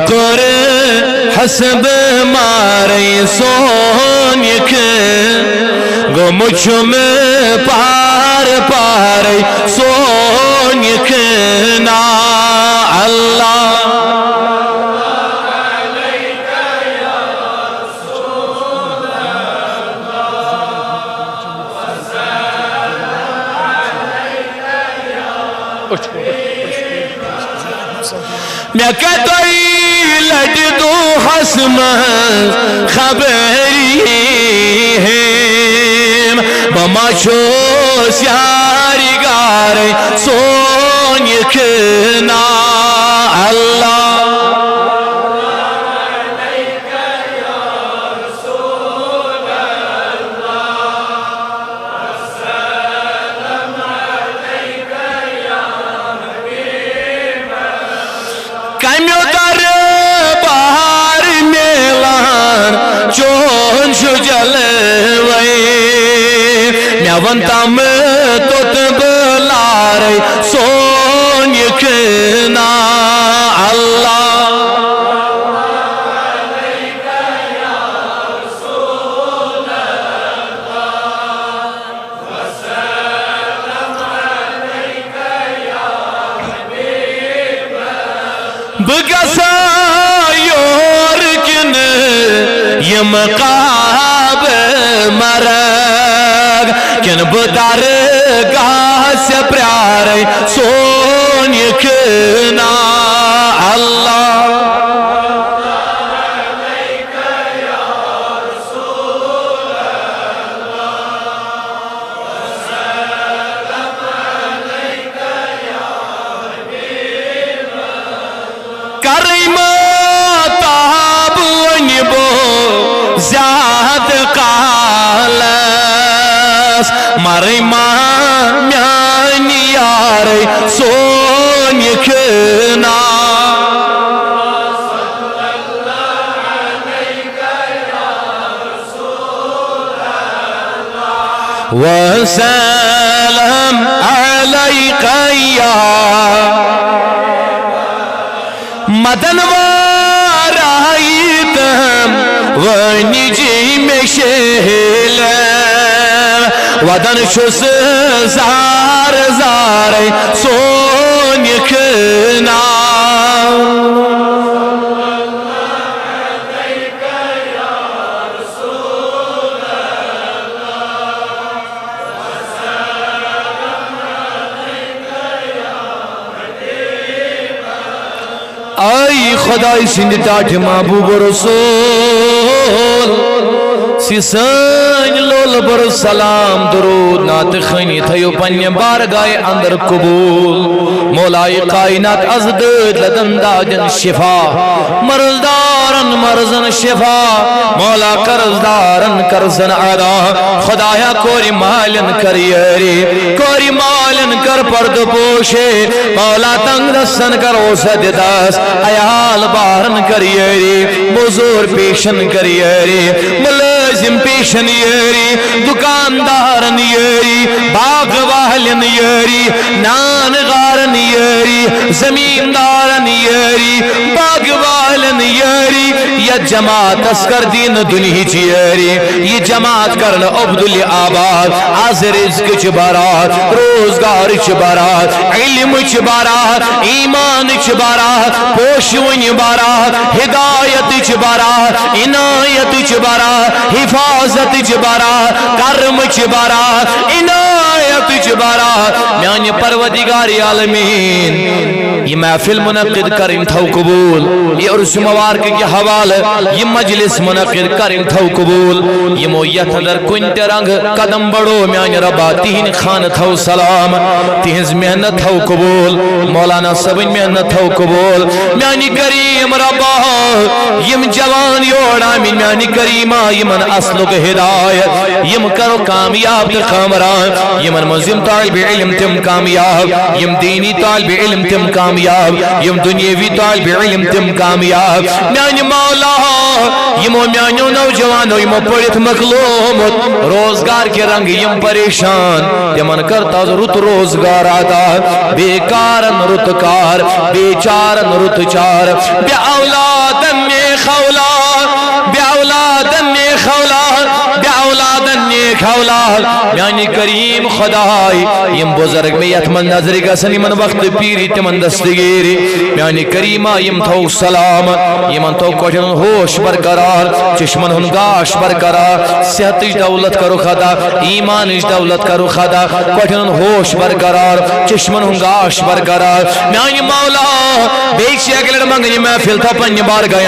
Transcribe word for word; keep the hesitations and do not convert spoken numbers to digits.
کٔر حسب مارے سونیک، گوٚمُت چھُم پار پارے سونیک نا اللہ۔ مےٚ کتوی لٹہِ دۄہس منٛز خبری ہیم، بہٕ ما چھُس یارِ گارے سونیک نا اللہ۔ کمیو در بہار میلان چون چھُ جلوے۔ مےٚ وَن تم توٚت بہٕ لارے سونیک نا اللہ۔ بہٕ گژھا یور کِنہٕ یِم قاب مرگ، کِنہٕ بہٕ درگاہ ژےٚ پرٛارے سونیک نا اللہ۔ کرے ما تاب وۄنۍ بہٕ زیادٕ کالس، مرے ما میانہِ یارے سونیک نا۔ وسلام علیک یا مدن وارای تم ونجی مشہل، ودن چھُس زار زار سونیک نا۔ اے خدای سٕنٛدِ ٹاٹھہِ محبوب رسول، سی سٲنۍ لول بر سلام درود نعت خوانی تھٲیِو پننہِ بارگاہہِ اندر قبول۔ مولائے کائنات از دٲدۍ لدن دادٮ۪ن شفا، مرض دارن مرضن شفا، مولا قرض دارن قرضن ادا۔ خدایا کورِ مالٮ۪ن کر یٲری، کورِ مالٮ۪ن کر پردٕ پوشی، مولا تنگ دستن کر وسعت دس، عیال بارن کر یٲری، مزور پیشن کر یٲری، ملٲزم پیشن یٲری، دکاندارن یٲری، باغ والٮ۪ن یٲری، نان غارن یٲری، زمیٖندارن یٲری، باغ والٮ۪ن یٲری، یتھ جماعتس کر دین دنیہٕچ یٲری۔ یہِ جماعت کرن عبداللہ آباد۔ از رزق چھ برات، روزگار چھ برات، علم چھ برات، ایمان چھ برات، پوشونۍ برات، ہدایت چھ برات، عنایت چھ برات، حفاظت چھ برات، کرم چھ برات، عنایت چھ برات۔ میانہِ پروردگار عالمین، یہِ محفل منعقد کرٕنۍ تھو قبول، یہِ عرس مبارک کہِ حوالہٕ یہِ مجلس منعقد کرٕنۍ تھو قبول۔ یِمو یتھ اندر کُنہِ تہِ رنگہٕ قدم بڑو، میانہِ ربا تِہنٛدۍ خانہٕ تھو سلام، تِہنٛز محنت تھو قبول، مولانا صٲبٕنۍ محنت تھو قبول۔ میانہِ کریم ربا، یِم جوان یور آمٕتۍ، میانہِ کریما یِمن اصلُک ہدایت، یِم کرو کامیاب تہٕ کامران، یِمن منٛز یِم طالب علم تِم کامیاب، یِم دینی طالب علم تِم کامیاب، یِم دنیاوی طالب علم تِم کامیاب۔ میانہِ مولا، یِمو میانیو نوجوانو یِمو پٔرِتھ مۄکلومُت، روزگار کہِ رنگہٕ یِم پریشان، تِمن کر تاز رُت روزگار عطا، بیکارن رُت کار، بیچارن رُت چار، بے اولاد اولاد، بے اولادن نیک اولاد، بے اولادن نیک اولاد۔ میانہِ کریم خداے، یِم بزرگ مےٚ یتھ منٛز نظرِ گژھن، یِمن وقت پیٖری تِمن دستگیٖری۔ میانہِ کریما، یِم تھاو سلامت، یِمن تھاو کۄٹھٮ۪ن ہُنٛد ہوش برقرار، چشمن ہُنٛد گاش برقرار، صحتٕچ دولت کرُکھ عطا، ایمانٕچ دولت کرُکھ عطا، کۄٹھٮ۪ن ہُنٛد ہوش برقرار، چشمن ہُنٛد گاش برقرار۔ میانہِ مولا، بیٚیہِ چھِ اکہِ لٹہِ منٛگنہِ محفل تھاو پننہِ بارگاہ